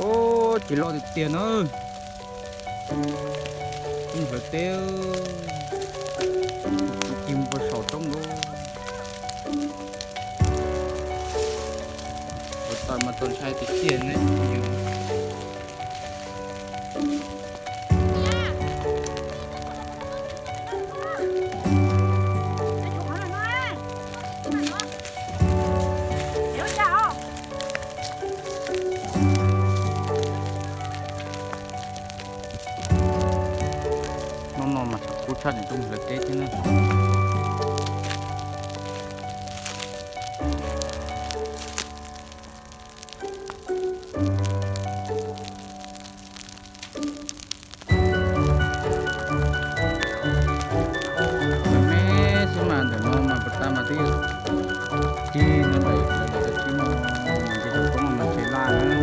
Ub, tsis loj tiag tiag na. Tub hlawv teb, ci mus puag saum roob lawm. Ua tau mas txaus ntshai tiag tiag ne. Hnub no mas tshav kub tshaj, nws tuaj mus hlawv teb thiab na. Me xwb mas ntawm no mas puag ta mas twb tig no lawm, lawv tsis mus, ces xyov koj mas ntshe laj na.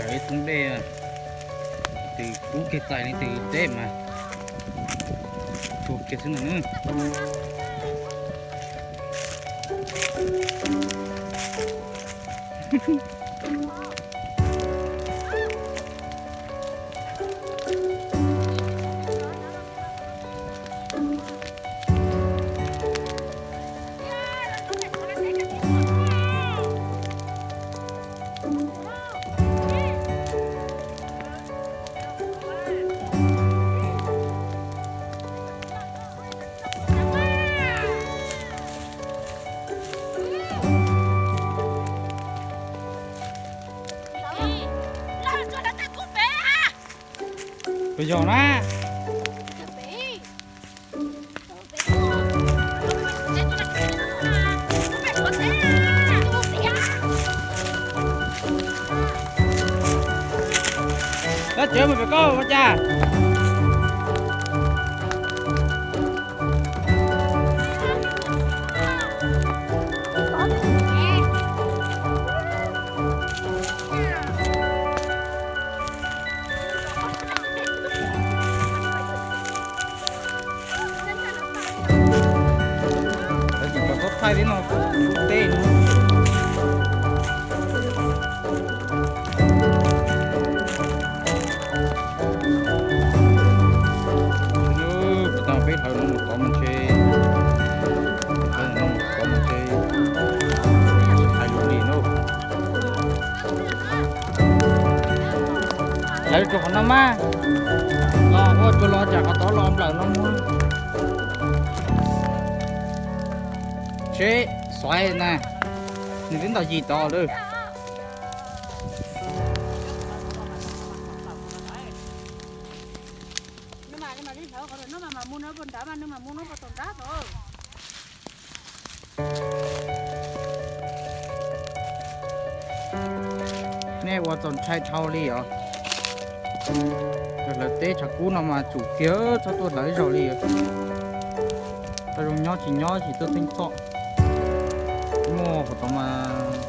Raws ib thoob dej, leej twg kub kiag txais leej twg teb mas tsuag kiag xwb ntag. Puas yog na? Tab tsev mus pem koj ua cas? Lawv tseem cov tub thaij li no kuj teb no. Puag ta peb hlawv no mus tod mas ntshe, hlawv no mus tod mas ntshe tsis hais lus li no. Lawv rau qhov no mas los ua tsuas los tsam qhov tod los nplawm no mus. Seb, xaiv na, nws twb nto yim tod lawm. Nej ua txaus ntshai dhau li os. Hlawv teb tshav kub no mas tsum kiag txhob tuaj hlawv ib zaug li. Tau zoo nyob tsis nyob tsis tuaj theej txhoj. Muaj qhov tod mas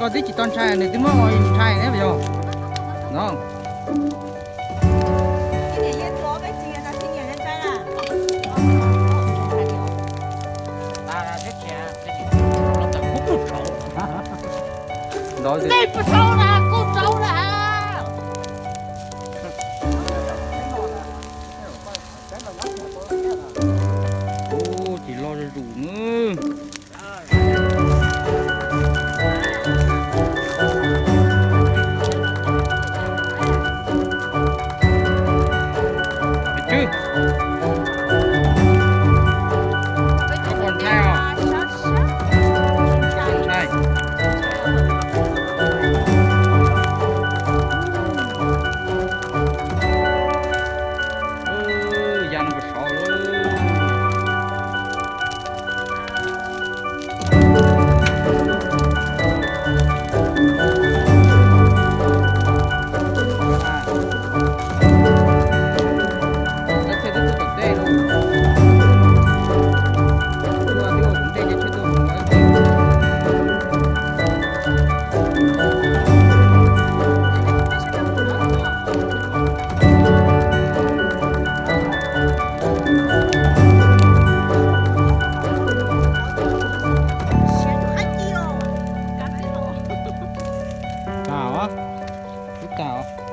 Twb tsis tau ntshai, nws twb muab ua ntshai ne yog no. Ntov, ub, tsis loj zuj zus na. Tswb, koj puas ntshai os? Ntshai. Ya no puas sov lawm. Tas os, twb tas os.